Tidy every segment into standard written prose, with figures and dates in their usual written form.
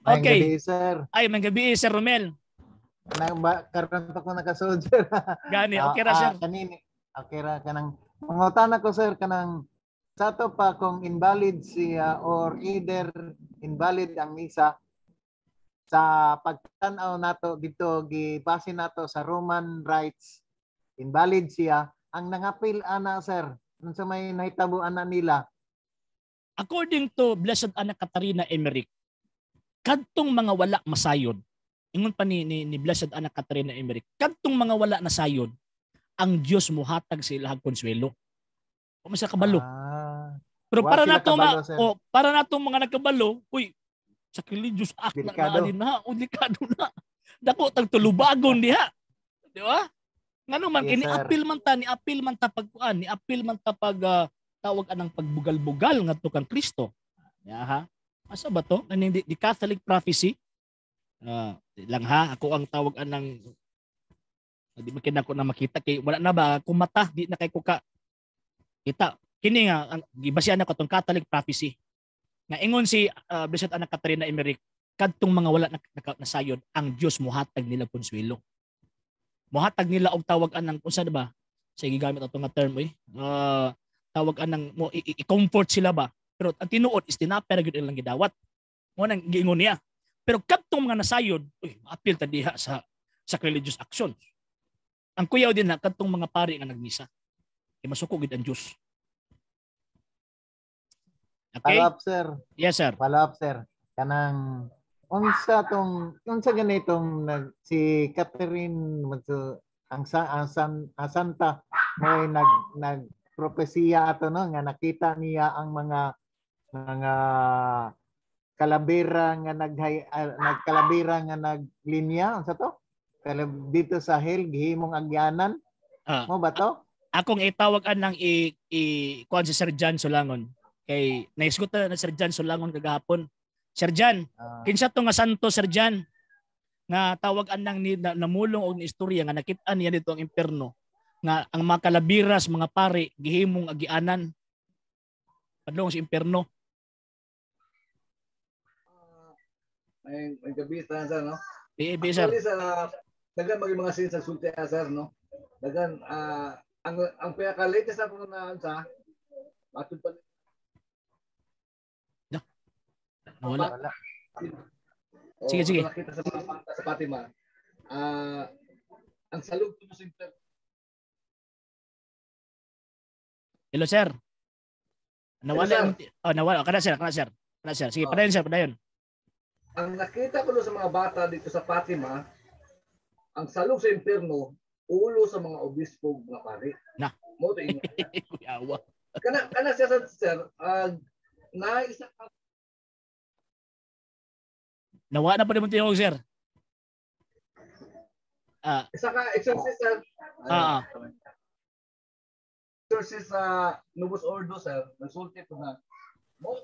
Maayong Okay. gabi, sir. Ay, maayong gabi, Sir Romel. Na ba karon pa ko nakasulod, sir. Gani, okay ra, sir. Kanini. Okay ra. Kanang mangutana ko, sir, kanang sa ato pa kung invalid siya or either invalid ang misa sa pagtan-aw nato dito, gibase nato sa Roman rites, invalid siya. Ang nangapil ana, sir, unsa may nahitabo ana nila? According to Blessed Anna Katarina Emmerich, kadtong mga wala masayod, ingon pa ni Blessed Anna Katarina Emmerich, kadtong mga wala nasayod, ang Dios mohatag sa ilahang konsuelo. O man sila kabalo. Pero Wa para sila nato ma, kabalo, sir. o, para nato mga nagkabalo, uy, sacrilegious act na Delikado. na na, o delikado na. Dako tag tulubagon diha. Di ba? Ngano man Yes, kini sir. Apil man ta, ni apil man ta pagkuan, ni apil man ta pag tawag anang pagbugal-bugal ngadto kang Kristo. Ya ha. Asa ba to? Kaning the Catholic Prophecy. Lang ha, ako ang tawag anang di man ko na makita kay wala na ba kung mata di na kay ko ka kita. Kini nga ang gibasihan nako tong Catholic Prophecy. Nga ingon si Blessed Anna Katarina Emmerich, kadtong mga wala na, na, nasayod, ang Dios mohatag nila konsuelo. Mohatag nila og tawag anang unsa na ba? Sa gigamit ato nga term oy. Tawag anang mo i-comfort sila ba? Pero ang tinuod is tinapay ra gyud ilang gidawat. Mo nang giingon niya. Pero kadtong mga nasayod, uy, maapil ta diha sa sacrilegious actions. Ang kuyaw din na kadtong mga pari nga nagmisa. Kay masuko gid ang Dios. Okay? Follow up, sir. Yes, sir. Follow up, sir. Kanang unsa tong unsa ganitong nag si Catherine ang sa ang, san, ang santa mo'y nag nag propesiya ato, no, nga nakita niya ang mga kalabera nga naghay nagkalabera nga naglinya, unsa to? Dito sa hell gihimong agyanan. Mo ba to? Akong itawag anang i kuan si Sir John Solangon. Kay naisgot na na Sir John Solangon kagahapon. Sir John, kinsa to nga santo, Sir John, nga tawag anang ni na, namulong og ni istorya nga nakit-an niya dito ang impierno nga ang mga kalabiras mga pari gihimong agianan padulong sa impierno? May gabi sa sir, no? Di, sir. Actually, sir, daghan maging mga scenes sa sulti, sir, no? Daghan, ang pinaka-latest ako na sa matud pa. Wala. Wala. O, Sige, sige. ako nakita sa mga bata sa Fatima. Ang salug ko sa impierno. Hello, sir. Nawala Hello, yung, oh, nawala. Kana, sir, kana, sir. Kana, sir. Sige, padayon, sir, padayon. Ang nakita ko doon sa mga bata dito sa Fatima, ang salug sa impierno, ulo sa mga obispo, mga pari. Na. Mo to ingon. Kuyawa. Kana kana siya sa sir, na isa ka Nawa na pa rin mo, sir. Isa ka exorcist, sir. Exorcist sa Novus Ordo, sir, nagsulti ko na mo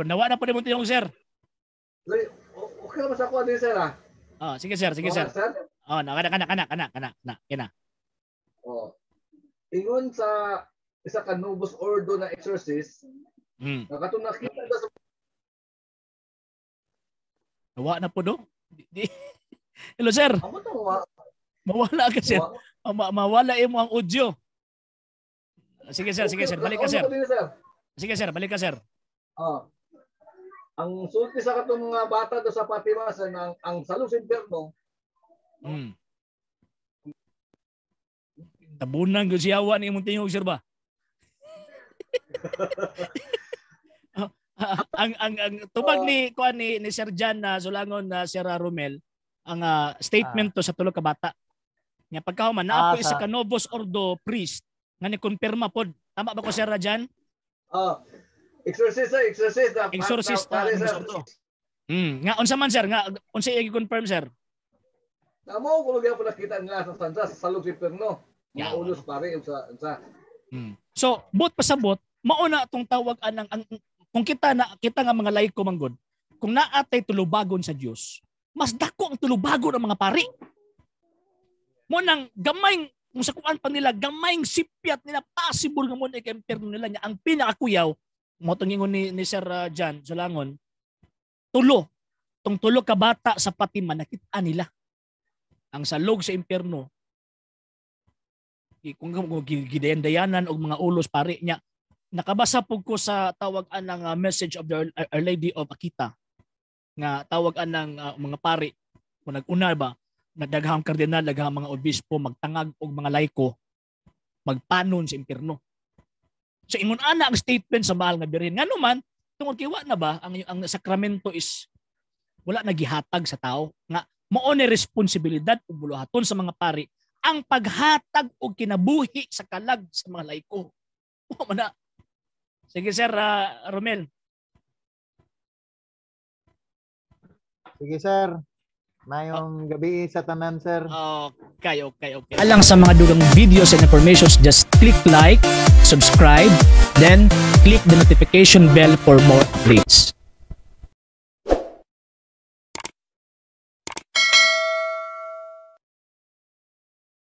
Nawa na pa rin mo, sir. Okay naman sa ako din, sir, ah. Sige, sir, sige, sir. Okay, sir. Oh, na kana kana kana kana kana na kina. Oh. Ingon sa isa ka Novus Ordo na exorcist, na katong nakita daw sa Nawa na po do. Hello, sir. Amo to wa. Mawala ka, sir. Wa. Mawala imo ang audio. Sige, sir, sige, Okay, sir. Balik ka, sir. ano din, sir? Sige, sir, balik ka, sir. Oh. Ang sulti sa katong mga bata do sa Fatima, sir, na ang salog sa impierno. Tabunan gyud siya ni imong tingog, sir ba? Ang tubag ni kuan ni Sir John na Solangon na Sir Romel ang statement to sa tulo ka bata. Nya pagkahuman naa po isa ka Novus Ordo priest nga ni kumpirma pod. Tama ba ko, Sir Jan? Exorcist, sir, exorcist. Exorcist, pare, Novus sir. Ordo. Nga unsa man, sir, nga unsa i-confirm, sir? Namo ko gyapon nakita nila sa sansa sa salog sa impierno. Mga Yeah. ulos pare sa sa. So, bot pasabot, mauna atong tawag anang ang, kung kita na kita nga mga laiko manggod, kung naatay tulubagon sa Dios, mas dako ang tulubagon ang mga pari. Mo nang gamay kung sa kuan pa nila, gamayng sipyat nila, possible nga mo na impierno nila niya. Ang pinakakuyaw, Mo tong ingon ni Sir John Sulangon, tulo tong tulo ka bata sa Fatima, nakita nila ang salog sa impyerno kung gidayan-dayanan og mga ulos pare niya. Nakabasa pug ko sa tawag anang Message of the Our Lady of Akita nga tawag anang mga pari kung nag-una ba na daghang kardinal, daghang mga obispo magtangag og mga laiko magpanon sa impyerno. So ingon ana ang statement sa Mahal nga Birhen. Ngano man, tungod kay wa na ba ang sakramento is wala na gihatag sa tao nga mao ni responsibilidad ug buluhaton sa mga pari ang paghatag og kinabuhi sa kalag sa mga laiko. Wa man na. Sige, Sir Romel. Sige, sir. Mayong gabi sa tanan, sir. Okay. Alang sa mga dugang videos and informations, just click like, subscribe, then click the notification bell for more updates.